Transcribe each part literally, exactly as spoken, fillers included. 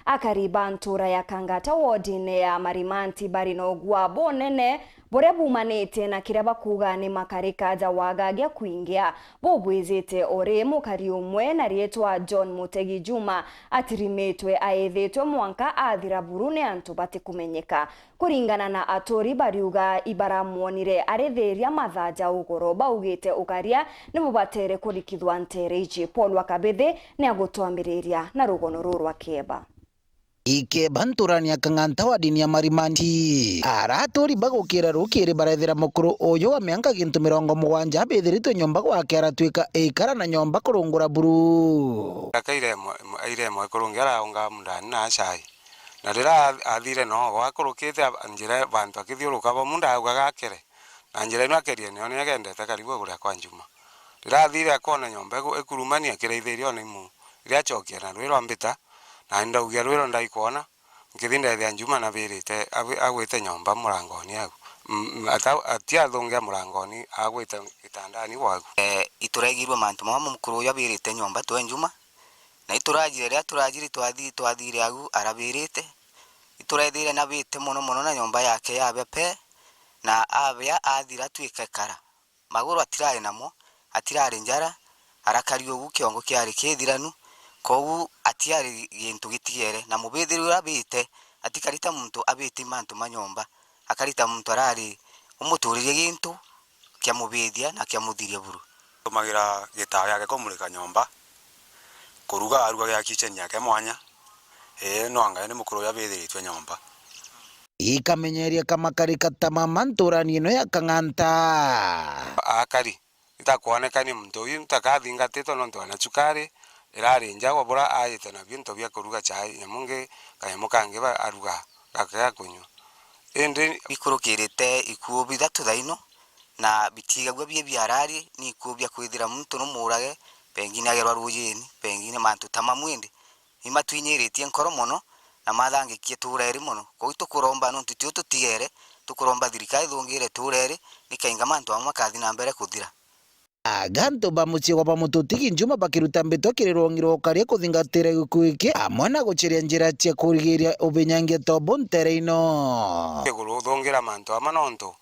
Akari ba ntuura ya Kangata wodine ya Marimanti bari na ugua bunene buria bumanite na kiria bakuuga ni makarika ja wagagia kwingia. Bubwijite uri mukari umwe na riitwa John Mutegi Juma atirimitwe aithitwe mwanka athira buru ni antu batikumenyeka. Kuringana na aturi bariuga ibaramwonire arithiria mathaa ja ugoro, baugite ukaria nibubatere kurikithwa nteere iji. Paul wa Kabithi ni agutwambiriria na rugono ruru rwa Kieba. Ikeba nturani ya Kang'anta wa dini ya Marimanti. Ara aturi bagukira rukiri barethira mukuru uyu wa mianka gintu mirongo mugwanja abithiritwe nyomba gwake aratwika ikara na nyomba kurungura buru. Akaire mwe-, mwe-, aire mwe kurungi araunga mundani na acai. Na riria a-, athire no, akurukite a-, njira bantu akithiuruka bamu ndaugaga akere. Na njira ino akerie nio niagendete karibu kuria kwa Njuma. Riria athire akoona nyomba iku-, ikurumania kiraithirione imu, riria acokia na rwi rwa mbita, na ndaugia rwi rwa ndaikwona, nkithi ndethia Njuma nabirite abwi-, agwite nyomba murangoni au. M-, m-, ata-, atiathungia murangoni, agwite gitandani gwaku. Eh, ituraigirwe mantu mama mukuru uyu abirite nyomba twe Njuma, na iturajire, riria turajire twathi-, twathire au arabirite, iturethire nabite mono mono na nyomba yake yabia pe, na abia athira atwika ikara. Maguru atirari namo, atirari njara, arakari ugu kiongo kiari kithiranu, kogu atiari gintu gitigere, na mubithiri uria abite, atikari ta muntu abiti mantu ma nyomba, akari ta muntu arari umuturirie gintu kiamubithia na kiamuthiria buru. Tumagira gitaa giake kumurika nyomba, kuruga arugagira kitchen yake mwanya, ii, no anga ni mukuru uria abithiritwe nyomba. Ikamenyeria kamakarika ta mama nturani ino ya Kang'anta. Akari, itakwoneka ni muntu uyu ntakathingatitwe nontu ana cukari irari njagwa bura aite nabio into bia kuruga chai, nyamu ingi kanyamo kangi ba-, aruga gake ga kunywa. Indi bikurukirite ikuu bithatu thaino, na bitigagua bie biarari ni ikuu bia kwithira muntu numuurage, pengine agerwa rujini, pengine mantu ta mamu indi. Imatwinyiritie nkoro mono na mathangikie tuura iri mono. Kwou tukuromba nontu tio tutigere, tukuromba thirikari ithungire tuura iri, nikainga mantu amwe makathi na mbere kuthira. Aga antu ba mucii gwa ba Mututigi Njuma bakiruta mbitwa kiri rwongi rwa ukaria kuthingatira gikuu giki, amwe na guceria njira cia kurigiria ubinyangia tobo ntere ino. Iguru uthungira mantu ama nontu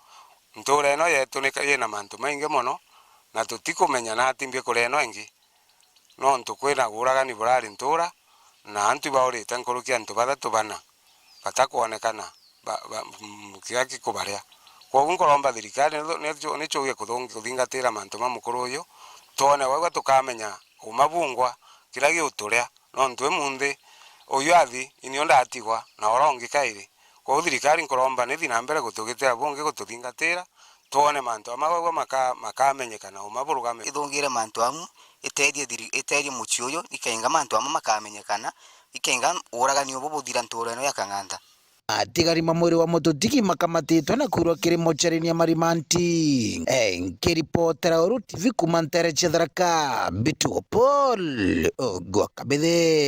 ntuura ino yetu ni ka-, yina mantu maingi mono, na tutikumenya nati mbikuria ino ingi. Nontu kwina uuragani burari ntuura, na antu ibaurite nkuruki antu bathatu bana batakwonekana, ba, ba, mm, kiria gikubaria. Kwogu nkuromba thirikari nicu-, nicu-, nicuge kuthung-, kuthingatira mantu ma mukuru uyu, twone wauga tukamenya uma bungwa kiria giuturia, nontu imunthi uyu athi, inio ndatigwa, na ura ungi kairi. Kwogu thirikari nkuromba nithi na mbere gutugitira bungi gututhingatira, twone mantu ama gagua maka-, makamenyekana uma burugame. Ithungire mantu amu, itethie thiri-, itethie mucii uyu, ikainga mantu ama makamenyekana, ikainga uragani ubu buthira ntuura ino ya Kang'anta. Atigari ma mwiri wa Mututigi makamatitwe na kwirwa kiri mochari-ini ya Marimanti. Eh, nkiripotera Uru T V kuma ntere cia Tharaka, Bituo Paul Ogwa Kabithe.